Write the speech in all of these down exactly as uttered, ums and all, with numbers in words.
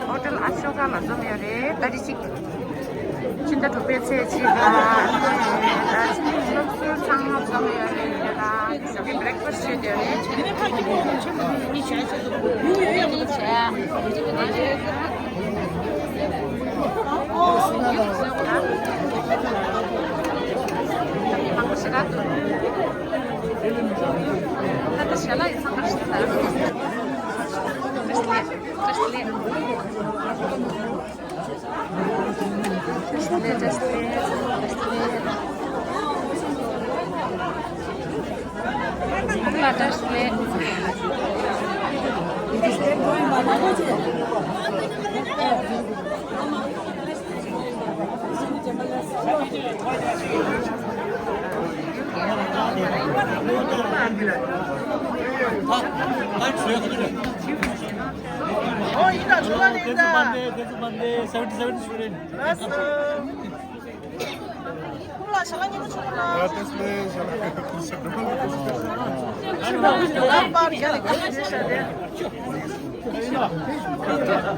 ཧོ་ཊེལ་ཨ་ཤོ་ཀ་ལ་འཛོམས་ཡོད་རེད། ད་རེས་ཅིག་ཕྱི་ཟླ་དྲུག་པའི་ཚེས་གཅིག་ལ་ད་ཅིག་སློབ་ཟུར་ཚང་མ་འཛོམས་ཡོད་རེད། ད་ད་ཅིག་བྷི་རེག་ཕ་སི་ཊི་བྱས་ཡོད་རེད། ཨོ་ཡིན་ད་ཚོ་ལ་ནི་ད། Seventy seven student. ལགས་སོ། ཁོང་ལ་ཞལ་ལག་མཉེས་པོ་བྱུང་ལ། ཨ་ཏེས་ལེ་ཞལ་ལག་མཉེས་པོ་བྱུང་། ལགས་པར་རྒྱ་ལ་ག་ཞིག་བྱས་ཏེ།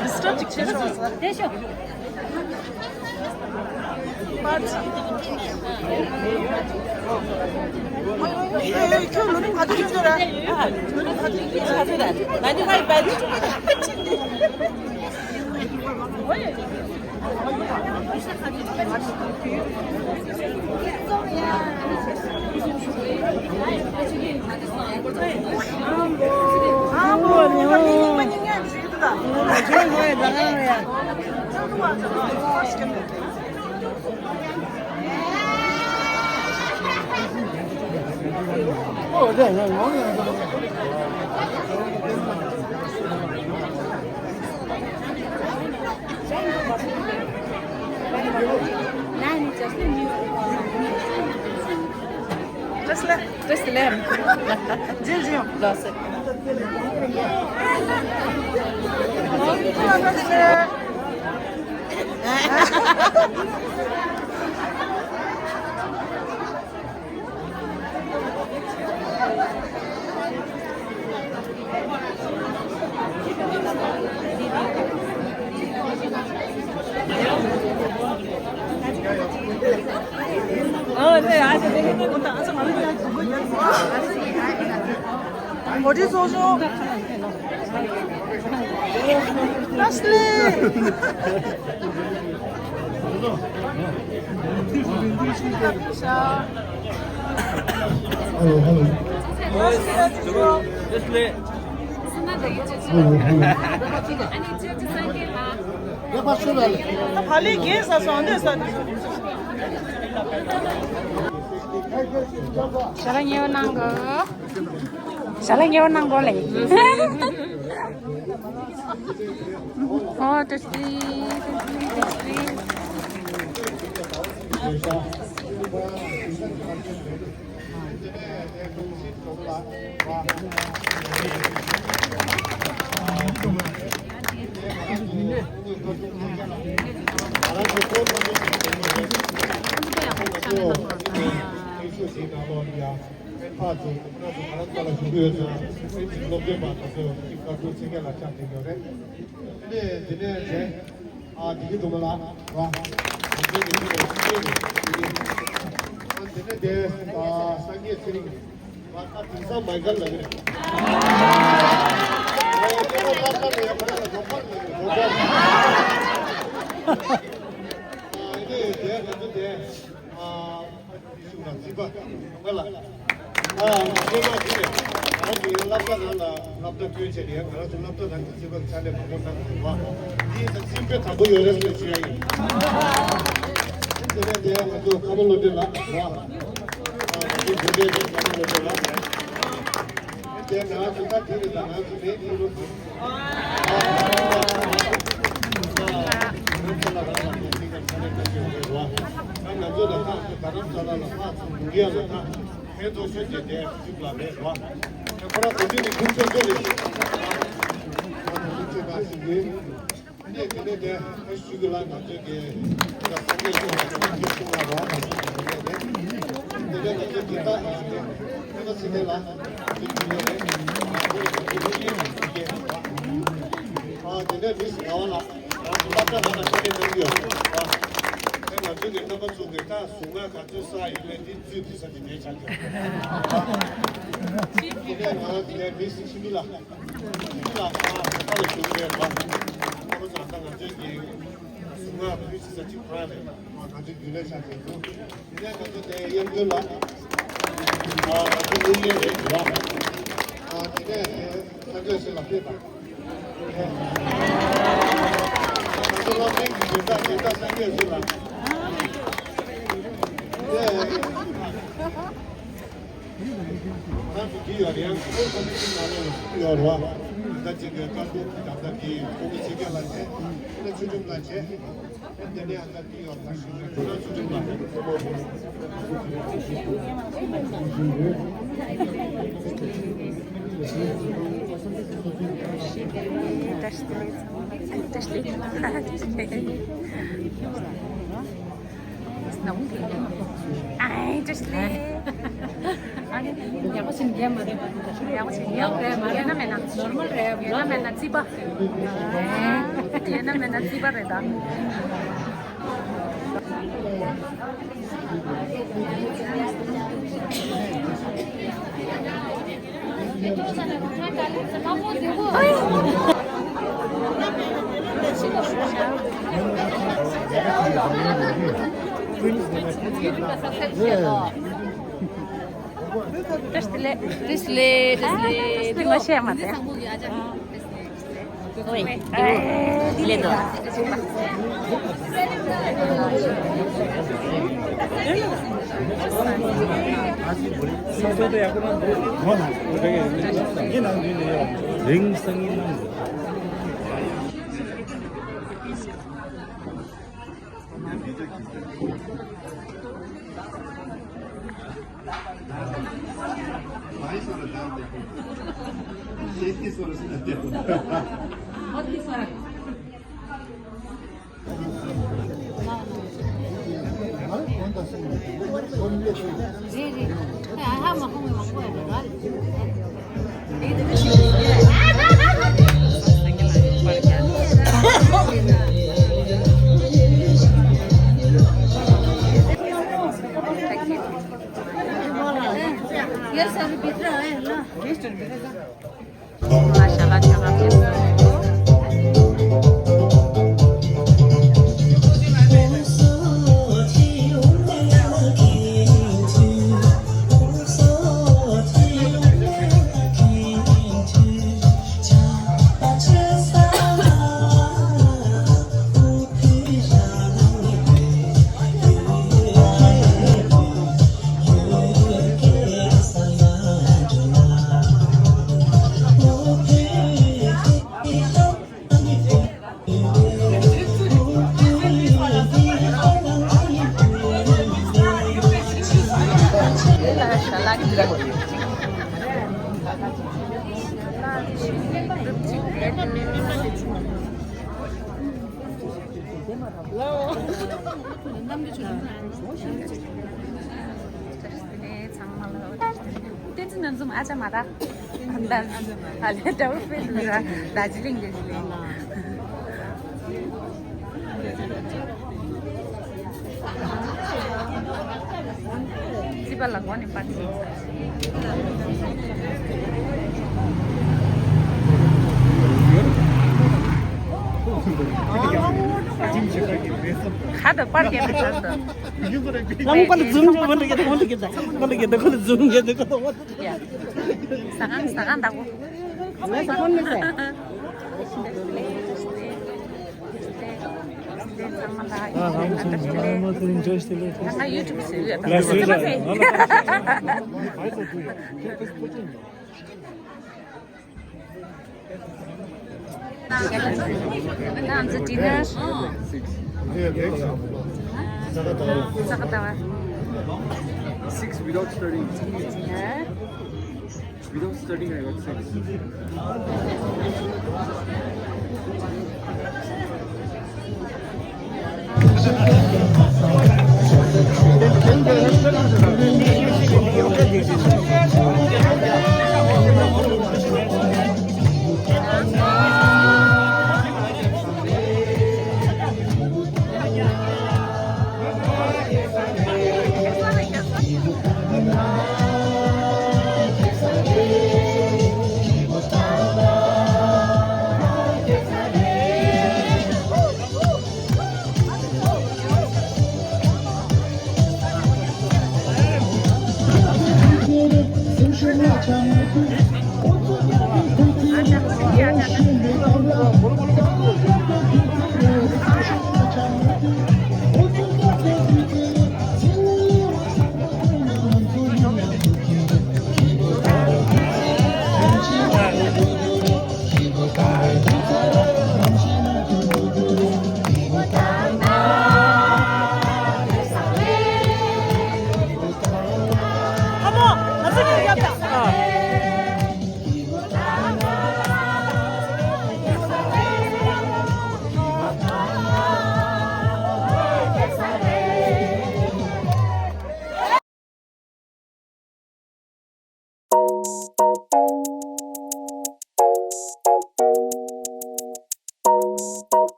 ཌིསི་ཊབ་ཅིག་བྱས་སོང་ས། དེ་ཤོག་པར་ཅིག་ཁྱོད་ལོ་ནི་ག་དུས་ཡོད་ར། ལོ་ནི་ག་དུས་ཡོད་ར། ང་ནི་ཧ་ཡི་པ་དུས། ཏེས་ལེ། ཏེས་ལེ། ཇི་ཇི། ལགས་སོ། ཨ་ནི་ཨ་ནི་ཨ་ནི་ཨ་ནི་ཨ་ནི་ཨ་ནི་ཨ་ནི། Ashley! Hello, hello. Hello, hello. ཞལ་ལག་མཉེས་པོ་གནང་གོ། ཞལ་ལག་མཉེས་པོ་གནང་གོ་ལེ། ཨོ་ཏེས་ཏེས་ཏེས་ཏེས། ཕར་ཚུར་ཁོ་རང་ཚོ་ག་རེ་བྱེད་ཀྱི་ཡོད་ཟེར་ན་ཨེམ་ཆི་སློབ་སྟོན་པ་དེ་ཚོ་ཅིག་བཀའ་འཁྲོལ་ཚིག་ངན་ལ་ཆགས་བསྡད་ཡོད་རེད། དེ་ནས་དེ་ནས་རེད། ཨ་དེ་གི་དུ་མ་ལ་ར། དེ་ཚོ་དེ་ཚོ་ལ་ཅི་བྱས་རེད། དེ་ནས་དེ་ཨ་སངས་རྒྱས་ཚེ་རིང་། ང་ད་དེང་སང་མའི་ཀལ་ལབ་ཀྱི་རེད། ཨ་དེ་ཚོ་ལབ་ཀ་ལ་ཡ་ཁོ་རང་ལ་རོགས་པ་ལབ་ཀྱི་རེད། རོགས་པ། ཨ་དེ་དེ་ང་ཚོ་དེ་ཨ། ཤུགས་དང་བརྩི་བ། ང་ལ། ཨ། ཤེས་པ་དེ་རེད། ང་གི་སློབ་གྲྭ་ནང་ལ་སློབ་གྲྭ་བསྐྲུན་བྱས་ནས་ང་རང་ཚོ་སློབ་གྲྭ་ནང་གི་བརྩི་བ་གི་ཕྱག་ལས་མང་པོ་གནང་གི་རེད་བ། དེ་ཡིན་ཙང་སེམས་ཁྲལ་དྲག་པོ་ཡོད་རེད་ཟེར་ཞུ་ཡ་ཡིན། དེ་ནས་དེ་ང་ཚོ་ཁ་བ་བློ་གྲོས་ལགས་རེད་བ། ཨ། ང་ཚོ་དགོན་སྡེ་དེ་ཁ་བ་བློ་གྲོས་ལགས། དེ་ང་ཚོ་ད་དེ་རེད། ད་ང་ཚོ་མེད་དེ་རུ། ཨ། དེ་ ནས་མི་སི་ངག་དབང་ལགས་རང་གི་སློབ་གྲྭ་ནང་ལ་ཤེས་ཡོན་ཐོན་གྱི་ཡོད་རེད། ཨ་ནི་ང་ཚོའི་གི་རྣམ་པ་ཚོ་གི་ད་གཟུངས་སྔགས་ག་ཚོད་བསགས་ཡོད་མེད་འདི་ཚུད་དུས་ས་དེ་ནས་ཆགས་ཀྱི་ཡོད་རེད། དེ་ནས་ང་དེ་ནས་མི་སི་འཆི་མེད་ལགས། འཆི་མེད་ལགས་ཨ་ཁ་ལ་བཞུགས་རེད་པ། ཁོ་ཚོ་ད་ང་ཚོའི་གི་གཟུངས་སྔགས་ཕུལ་ས་གཅིག་ཁོ་རང་རེད། ང་ཚོའི་རྒྱུན་ལས་ཆགས་ཀྱི་འདུག་དེ་ནས་ང་ཚོ་དེ་གཡམ་རྒྱུན་ལ། ཨ་ང་ཚོ་ཀུན་གཡས་རེད་འདུག་ཨ་དེ་ནས་དེ་ས་འགོད་ཞིག་ལ་ཕེབས་པ། ང་ཚོ་སློབ་གྲྭའི་གི་འགན་ཟླ་འགན་ཟླ་ས་འགོད་ཞིག་ལ། དེ་ང་ཚོ་འདི་ཡོད་རེད། ཡང་ཁོ་ཁོ་མི་ཚོ་ནང་ལོགས་ལ་ཡོད་རེད་བ། ད་ཅིག་གི་དཀར་པོ་གི་ད་ལྟ་འདི་ཁོ་གི་ཕྱི་རྒྱལ་ལ་བྱས། ད་ཆུ་ཁྲོམ་ལ་བྱས། ཨའི་བཀྲ་ཤིས་བདེ་ལེགས། ཨ་ནི་ཡག་པོ་ཞིག་རྒྱབ་མ་རེད་པ། ཡག་པོ་ཞིག་རྒྱབ་རེད་མ་རེད། ཡོད་ན་མེད་ན། ནོར་མལ་རེད། ཡོད་ན་མེད་ན་རྩིས་པ། ཡོད་ན་མེད་ན་རྩིས་པ་རེད་ད། བཀྲ་ཤིས་བདེ་ལེགས། བཀྲ་ཤིས་བདེ་ལེགས། བཀྲ་ཤིས་བདེ་ལེགས། ང་ཤེས་མ་དེ། ཨོའི། ལེ་དོ། རིང་སང་ཉིན་ནམ། ཚང་མ་ལ་བསྟན་འཛིན་རྣམ་གསུམ་ཨ་ཅག་མ་ར། ཨ་ལས་ཨ་ལས་ཌབ་ལ་ཕེ་སི་ར། རྡོ་རྗེ་གླིང་རྡོ་རྗེ་གླིང་། རྩིས་པ་ལ་མགོ་ནས་པར་བྱེད། ཁ་དང་པར་རྒྱབ་པའི་ཚབ་ཏུ། ལམ་ཁ་ལ་ཛུམ་ཅིག་མ་འགྲིག་གི་མ་འགྲིག་གི་མ་འགྲིག་གི་ཁོ་ལ་ཛུམ་གི་འདུག་ཁོ་ལ་མ་འགྲིག་གི། ཟ་ཁང་ཟ་ཁང་བདག་པོ། ང་ཟ་ཁང་མི་ཟ། ཨ་ཧམ་ཚང་མ་ཚང་མ་ཚང་མ་ཚང་མ་ཡུ་ཊུབ་ཟེར་ཡོད་ད། ལ་ཟེར་ལ་ང་ལ་ཕ་ཕ་ཡི་ཚོ་དུ་ཡོད། ང་ཚོ་ཌི་ནར། ས་ག་ཟླ་བ། Six without studying. Without studying, I got six.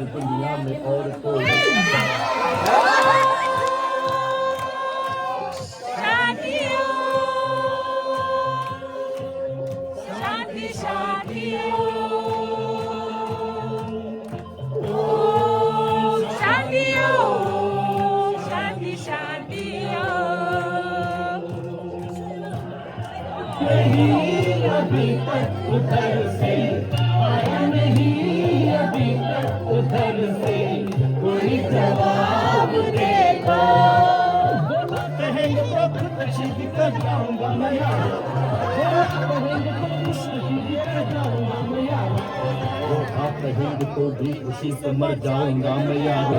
दुनिया में और कोई। शादी हो, शादी, शादी हो। ओ, शादी हो, शादी, शादी हो। नहीं अभी तक उधर से, आया नहीं अभी तक उधर से कोई जवाब देखो। बोलो कहेंगे तो खुद खुद कर जाऊंगा मैं यार। बोलो कहेंगे तो खुद खुद कर जाऊंगा मैं यार। वो आप कहेंगे तो भी खुशी से मर जाऊंगा मैं यार।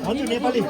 हजुर, नेपाली।